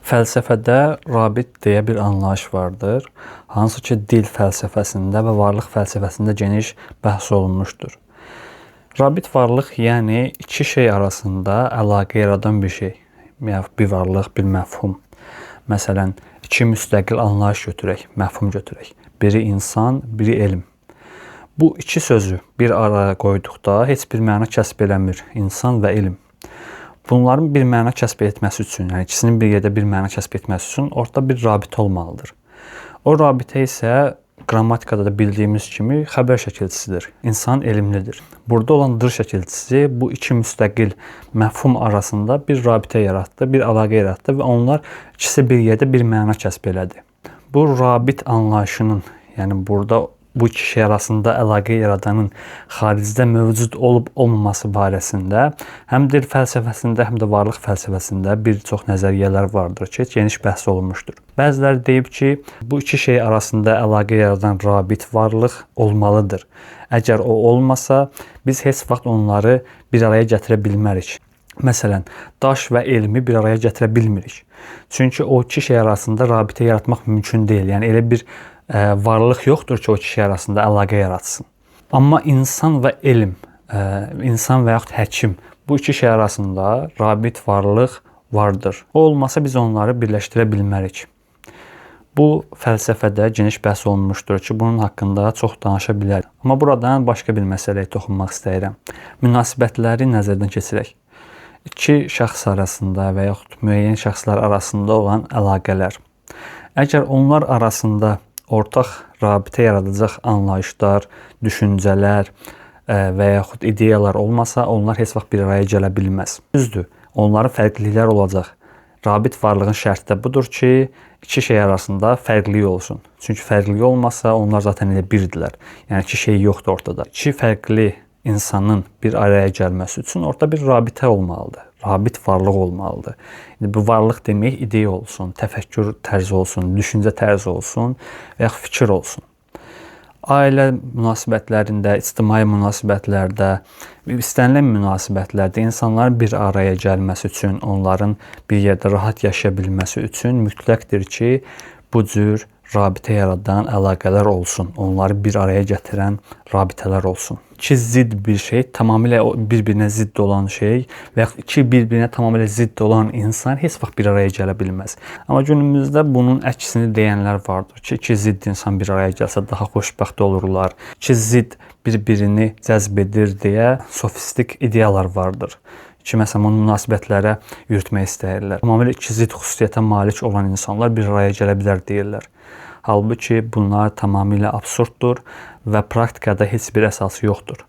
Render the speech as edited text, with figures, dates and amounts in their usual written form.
Fəlsəfədə rabit deyə bir anlayış vardır, hansı ki dil fəlsəfəsində və varlıq fəlsəfəsində geniş bəhs olunmuşdur. Rabit varlıq, yəni iki şey arasında əlaqə yaradan bir şey, yəni bir varlıq, bir məfhum. Məsələn, iki müstəqil anlayış götürək, məfhum götürək. Biri insan, biri elm. Bu iki sözü bir araya qoyduqda heç bir məna kəsb eləmir. İnsan və elm. Bunların bir məna kəsb etməsi üçün, yəni ikisinin bir yerdə bir məna kəsb etməsi üçün ortada bir rabitə olmalıdır. O rabitə isə qrammatikada da bildiyimiz kimi xəbər şəkilçisidir. İnsan elmlidir. Burada olan dır şəkilçisi bu iki müstəqil məfhum arasında bir rabitə yaratdı, bir əlaqə yaratdı və onlar ikisi bir yerdə bir məna kəsb elədi. Bu rabit anlayışının, yəni burada bu iki şey arasında əlaqə yaradanın xaricdə mövcud olub olmaması barəsində həm dil fəlsəfəsində, həm də varlıq fəlsəfəsində bir çox nəzəriyyələr vardır ki, geniş bəhs olunmuşdur. Bəziləri deyib ki, bu iki şey arasında əlaqə yaradan rabit varlıq olmalıdır. Əgər o olmasa, biz heç vaxt onları bir araya gətirə bilmərik. Məsələn, daş və elmi bir araya gətirə bilmirik. Çünki o iki şey arasında rabitə yaratmaq mümkün deyil. Yəni elə bir varlıq yoxdur ki, o iki şey arasında əlaqə yaratsın. Amma insan və elm, insan və yaxud həkim, bu iki şey arasında rabit varlıq vardır. O olmasa biz onları birləşdirə bilmərik. Bu fəlsəfədə geniş bəhs olunmuşdur ki, bunun haqqında çox danışa bilərik. Amma buradan başqa bir məsələyə toxunmaq istəyirəm. Münasibətləri nəzərdən keçirək. İki şəxs arasında və yaxud müəyyən şəxslər arasında olan əlaqələr. Əgər onlar arasında ortaq rabitə yaradacaq anlayışlar, düşüncələr və yaxud ideyalar olmasa, onlar heç vaxt bir araya gələ bilməz. Düzdür, onların fərqliliklər olacaq. Rabit varlığın şərti də budur ki, iki şey arasında fərqlilik olsun. Çünki fərqlilik olmasa, onlar zaten elə birdirlər. Yəni iki şey yoxdur ortada. İki fərqli insanın bir araya gəlməsi üçün ortada bir rabitə olmalıdır. Rabit varlıq olmalıdır. İndi bu varlıq demək ideya olsun, təfəkkür tərzi olsun, düşüncə tərzi olsun və yaxud fikir olsun. Ailə münasibətlərində, ictimai münasibətlərdə, istənilən münasibətlərdə insanların bir araya gəlməsi üçün, onların bir yerdə rahat yaşaya bilməsi üçün mütləqdir ki, bu cür rabitə yaradan əlaqələr olsun. Onları bir araya gətirən rabitələr olsun. İki zidd bir şey, tamamilə bir-birinə zidd olan şey və yaxud iki bir-birinə tamamilə zidd olan insan heç vaxt bir araya gələ bilməz. Amma günümüzdə bunun əksini deyənlər vardır ki, iki zidd insan bir araya gəlsə daha xoşbəxt olurlar. İki zidd bir-birini cəzb edir deyə sofistik ideyalar vardır ki, məsələn, onu münasibətlərə yürütmək istəyirlər. Tamamilə iki zidd xüsusiyyətə malik olan insanlar bir araya gələ bilər deyirlər. Halbuki bunlar tamamilə absurddur və praktikada heç bir əsası yoxdur.